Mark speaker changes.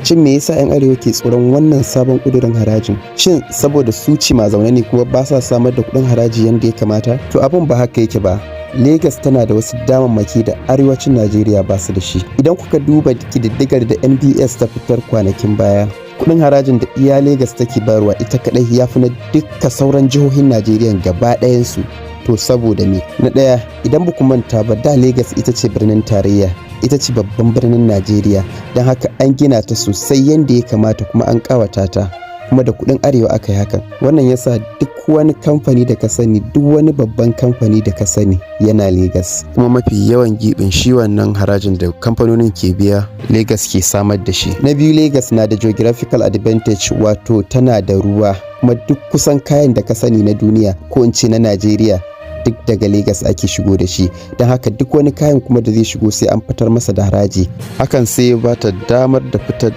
Speaker 1: Shin me yasa 'yan Arewa ke tsoron wannan sabon ƙudurin harajin? Shin saboda su cima zaune ne kuma ba sa samar da kuɗin haraji yadda ya kamata? To, abin ba haka yake ba. Legas tana da wasu damammaki da arewacin Najeriya ba su da shi. Idan kuka duba ƙididdigar da NBS ta fitar kwanakin baya, kuɗin harajin da iya Legas take bayarwa ita kaɗai ya fi na dukka sauran jihohin Najeriya gaba ɗayansu. To, saboda me? Na ɗaya, idan ba ku manta ba, da Legas ita ce birnin tarayya, ita ce babban birnin Najeriya. Don haka an gina ta sosai yadda ya kamata kuma an ƙawata ta, kuma da kuɗin Arewa aka yi hakan. Wannan yasa duk wani kamfani da ka sani, duk wani babban kamfani da ka sani yana Legas. Kuma mafi yawan giɓin shi wannan harajin da kamfanonin ke biya, Legas ke samar da shi. Na biyu, Legas na da geographical advantage, wato tana da ruwa, kuma duk kusan kayan da ka sani na duniya, ko in ce na Najeriya, duk daga Legas ake shigo da shi. Don haka duk wani kayan kuma da zai shigo sai an fitar masa da haraji. Hakan sai ya bata damar da fitar